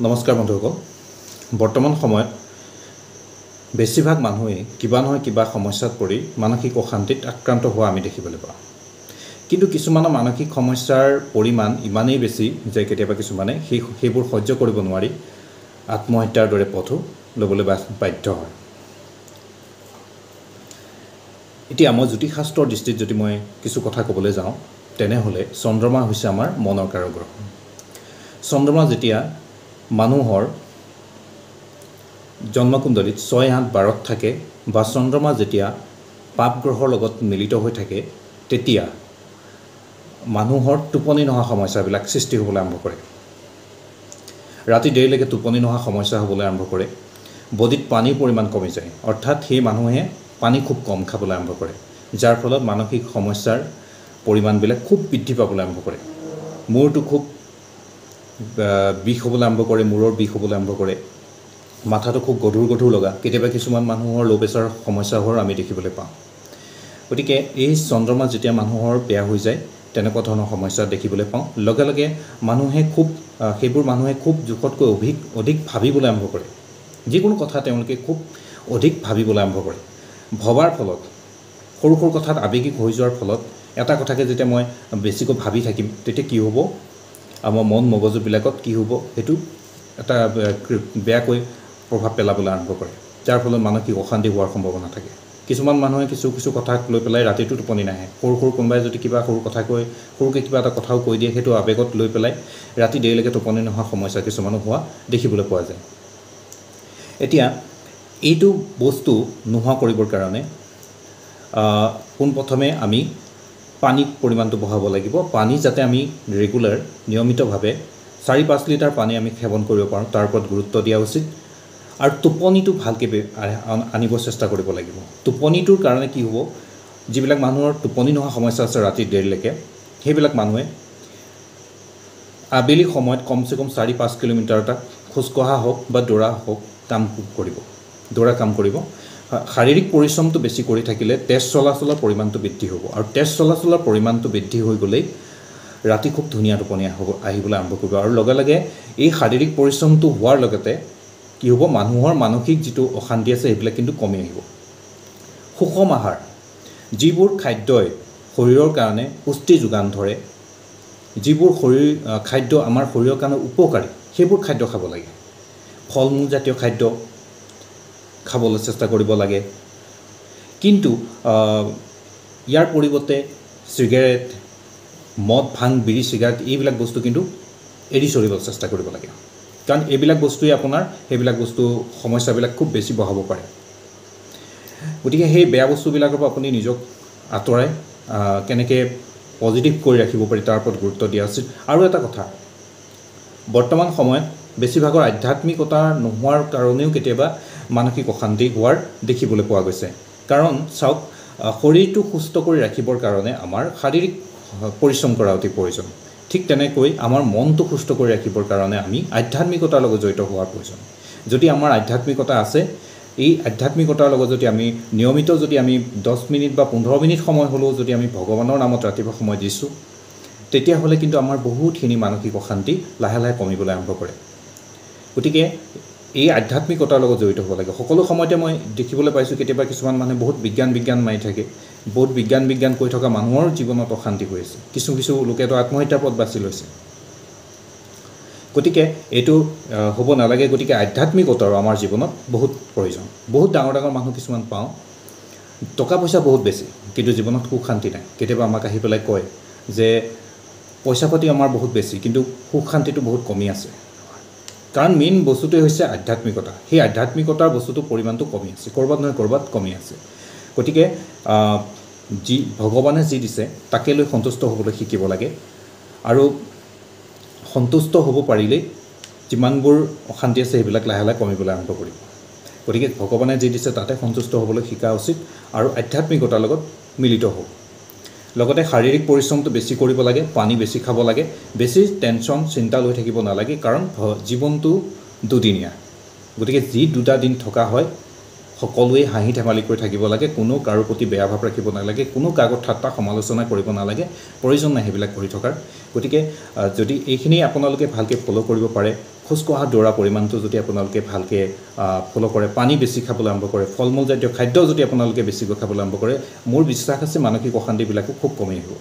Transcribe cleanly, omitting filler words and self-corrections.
নমস্কাৰ বন্ধুসকল, বৰ্তমান সময়ত বেছিভাগ মানুহেই কিবা নহয় কিবা সমস্যাত পৰি মানসিক অশান্তিত আক্ৰান্ত হোৱা আমি দেখিবলৈ পাওঁ। কিন্তু কিছুমানৰ মানসিক সমস্যাৰ পৰিমাণ ইমানেই বেছি যে কেতিয়াবা কিছুমানে সেইবোৰ সহ্য কৰিব নোৱাৰি আত্মহত্যাৰ দৰে পথো ল'বলৈ বাধ্য হয়। এতিয়া মই জ্যোতিষশাস্ত্ৰৰ দৃষ্টিত যদি মই কিছু কথা ক'বলৈ যাওঁ, তেনেহ'লে চন্দ্ৰমা হৈছে আমাৰ মনৰ কাৰক গ্ৰহ। চন্দ্ৰমা যেতিয়া মানুহৰ জন্মকুণ্ডলীত 6, 8, 12 থাকে বা চন্দ্ৰমা যেতিয়া পাপ গ্ৰহৰ লগত মিলিত হৈ থাকে, তেতিয়া মানুহৰ টোপনি নহা সমস্যাবিলাক সৃষ্টি হ'বলৈ আৰম্ভ কৰে। ৰাতি দেৰিলৈকে টোপনি নহা সমস্যা হ'বলৈ আৰম্ভ কৰে। বডিত পানীৰ পৰিমাণ কমি যায়, অৰ্থাৎ সেই মানুহে পানী খুব কম খাবলৈ আৰম্ভ কৰে, যাৰ ফলত মানসিক সমস্যাৰ পৰিমাণবিলাক খুব বৃদ্ধি পাবলৈ আৰম্ভ কৰে। মূৰটো খুব বিষ হ'বলৈ আৰম্ভ কৰে, মূৰৰ বিষ হ'বলৈ আৰম্ভ কৰে, মাথাটো খুব গধুৰ গধুৰ লগা, কেতিয়াবা কিছুমান মানুহৰ ল' প্ৰেছাৰৰ সমস্যা হোৱাৰ আমি দেখিবলৈ পাওঁ। গতিকে এই চন্দ্ৰমা যেতিয়া মানুহৰ বেয়া হৈ যায়, তেনেকুৱা ধৰণৰ সমস্যা দেখিবলৈ পাওঁ। লগে লগে মানুহে খুব সেইবোৰ মানুহে খুব জোখতকৈ অধিক ভাবিবলৈ আৰম্ভ কৰে। যিকোনো কথা তেওঁলোকে খুব অধিক ভাবিবলৈ আৰম্ভ কৰে। ভবাৰ ফলত সৰু সৰু কথাত আৱেগিক হৈ যোৱাৰ ফলত এটা কথাকে যেতিয়া মই বেছিকৈ ভাবি থাকিম, তেতিয়া কি হ'ব, আমাৰ মন মগজুবিলাকত কি হ'ব, সেইটো এটা বেয়াকৈ প্ৰভাৱ পেলাবলৈ আৰম্ভ কৰে, যাৰ ফলত মানসিক অশান্তি হোৱাৰ সম্ভাৱনা থাকে। কিছুমান মানুহে কিছু কিছু কথাক লৈ পেলাই ৰাতিটো টোপনি নাহে। সৰু সৰু কোনোবাই যদি কিবা সৰু কথা কৈ সৰুকৈ কিবা এটা কথাও কৈ দিয়ে, সেইটো আৱেগত লৈ পেলাই ৰাতি দেৰিলৈকে টোপনি নোহোৱা সমস্যা কিছুমানো হোৱা দেখিবলৈ পোৱা যায়। এতিয়া এইটো বস্তু নোহোৱা কৰিবৰ কাৰণে পোনপ্ৰথমে আমি পানীৰ পৰিমাণটো বঢ়াব লাগিব। পানী যাতে আমি ৰেগুলাৰ নিয়মিতভাৱে 4-5 লিটাৰ পানী আমি সেৱন কৰিব পাৰোঁ, তাৰ ওপৰত গুৰুত্ব দিয়া উচিত। আৰু টোপনিটো ভালকৈ আনিব চেষ্টা কৰিব লাগিব। টোপনিটোৰ কাৰণে কি হ'ব, যিবিলাক মানুহৰ টোপনি নোহোৱা সমস্যা আছে ৰাতি দেৰিলৈকে, সেইবিলাক মানুহে আবেলি সময়ত কমচে কম 4-5 কিলোমিটাৰ এটা খোজকঢ়া হওক বা দৌৰা হওক কাম কৰিব, দৌৰা কাম কৰিব। শাৰীৰিক পৰিশ্ৰমটো বেছি কৰি থাকিলে তেজ চলাচলৰ পৰিমাণটো বৃদ্ধি হ'ব, আৰু তেজ চলাচলৰ পৰিমাণটো বৃদ্ধি হৈ গ'লেই ৰাতি খুব ধুনীয়া টোপনি আহিবলৈ আৰম্ভ কৰিব। আৰু লগে লগে এই শাৰীৰিক পৰিশ্ৰমটো হোৱাৰ লগতে কি হ'ব, মানুহৰ মানসিক যিটো অশান্তি আছে সেইবিলাক কিন্তু কমি আহিব। সুষম আহাৰ, যিবোৰ খাদ্যই শৰীৰৰ কাৰণে পুষ্টি যোগান ধৰে, যিবোৰ খাদ্য আমাৰ শৰীৰৰ কাৰণে উপকাৰী, সেইবোৰ খাদ্য খাব লাগে। ফল মূলজাতীয় খাদ্য খাবলৈ চেষ্টা কৰিব লাগে। কিন্তু ইয়াৰ পৰিৱৰ্তে চিগাৰেট, মদ, ভাং, বিড়ি, চিগাৰেট এইবিলাক বস্তু কিন্তু এৰি চলিবলৈ চেষ্টা কৰিব লাগে, কাৰণ এইবিলাক বস্তুৱে আপোনাৰ সেইবিলাক বস্তু সমস্যাবিলাক খুব বেছি বঢ়াব পাৰে। গতিকে সেই বেয়া বস্তুবিলাকৰ পৰা আপুনি নিজক আঁতৰাই কেনেকৈ পজিটিভ কৰি ৰাখিব পাৰি তাৰ ওপৰত গুৰুত্ব দিয়া উচিত। আৰু এটা কথা, বৰ্তমান সময়ত বেছিভাগৰ আধ্যাত্মিকতা নোহোৱাৰ কাৰণেও কেতিয়াবা মানসিক অশান্তি হোৱাৰ দেখিবলৈ পোৱা গৈছে। কাৰণ চাওক, শৰীৰটো সুস্থ কৰি ৰাখিবৰ কাৰণে আমাৰ শাৰীৰিক পৰিশ্ৰম কৰা অতি প্ৰয়োজন। ঠিক তেনেকৈ আমাৰ মনটো সুস্থ কৰি ৰাখিবৰ কাৰণে আমি আধ্যাত্মিকতাৰ লগত জড়িত হোৱাৰ প্ৰয়োজন। যদি আমাৰ আধ্যাত্মিকতা আছে, এই আধ্যাত্মিকতাৰ লগত যদি আমি নিয়মিত যদি আমি 10 মিনিট বা 15 মিনিট সময় হ'লেও যদি আমি ভগৱানৰ নামত ৰাতিপুৱা সময় দিছোঁ, তেতিয়াহ'লে কিন্তু আমাৰ বহুতখিনি মানসিক অশান্তি লাহে লাহে কমিবলৈ আৰম্ভ কৰে। গতিকে এই আধ্যাত্মিকতাৰ লগত জড়িত হ'ব লাগে। সকলো সময়তে মই দেখিবলৈ পাইছোঁ কেতিয়াবা কিছুমান মানুহে বহুত বিজ্ঞান বিজ্ঞান মাৰি থাকে, বহুত বিজ্ঞান বিজ্ঞান কৈ থকা মানুহৰ জীৱনত অশান্তি হৈ আছে। কিছু কিছু লোকেতো আত্মহত্যাৰ পথ বাছি লৈছে। গতিকে এইটো হ'ব নালাগে। গতিকে আধ্যাত্মিকতাৰো আমাৰ জীৱনত বহুত প্ৰয়োজন। বহুত ডাঙৰ ডাঙৰ মানুহ কিছুমান পাওঁ, টকা পইচা বহুত বেছি, কিন্তু জীৱনত সুখ শান্তি নাই। কেতিয়াবা আমাক আহি পেলাই কয় যে পইচা পাতি আমাৰ বহুত বেছি, কিন্তু সুখ শান্তিটো বহুত কমি আছে। কাৰণ মেইন বস্তুটোৱে হৈছে আধ্যাত্মিকতা। সেই আধ্যাত্মিকতাৰ বস্তুটোৰ পৰিমাণটো কমি আছে, ক'ৰবাত নহয় ক'ৰবাত কমি আছে। গতিকে যি ভগৱানে যি দিছে তাকে লৈ সন্তুষ্ট হ'বলৈ শিকিব লাগে। আৰু সন্তুষ্ট হ'ব পাৰিলেই যিমানবোৰ অশান্তি আছে সেইবিলাক লাহে লাহে কমিবলৈ আৰম্ভ কৰিব। গতিকে ভগৱানে যি দিছে তাতে সন্তুষ্ট হ'বলৈ শিকা উচিত আৰু আধ্যাত্মিকতাৰ লগত মিলিত হওক। লগতে শাৰীৰিক পৰিশ্ৰমটো বেছি কৰিব লাগে, পানী বেছি খাব লাগে, বেছি টেনশ্যন চিন্তা লৈ থাকিব নালাগে, কাৰণ জীৱনটো দুদিনীয়া। গতিকে যি দুটা দিন থকা হয় সকলোৱে হাঁহি ধেমালি কৰি থাকিব লাগে, কোনো কাৰো প্ৰতি বেয়া ভাৱ ৰাখিব নালাগে, কোনো কাকো ঠাট্টা সমালোচনা কৰিব নালাগে, প্ৰয়োজন নাই সেইবিলাক কৰি থকাৰ। গতিকে যদি এইখিনি আপোনালোকে ভালকৈ ফ'ল' কৰিব পাৰে, খোজকঢ়া দৌৰা পৰিমাণটো যদি আপোনালোকে ভালকৈ ফ'ল' কৰে, পানী বেছি খাবলৈ আৰম্ভ কৰে, ফল মূল জাতীয় খাদ্য যদি আপোনালোকে বেছিকৈ খাবলৈ আৰম্ভ কৰে, মোৰ বিশ্বাস আছে মানসিক অশান্তিবিলাকো খুব কমি আহিব।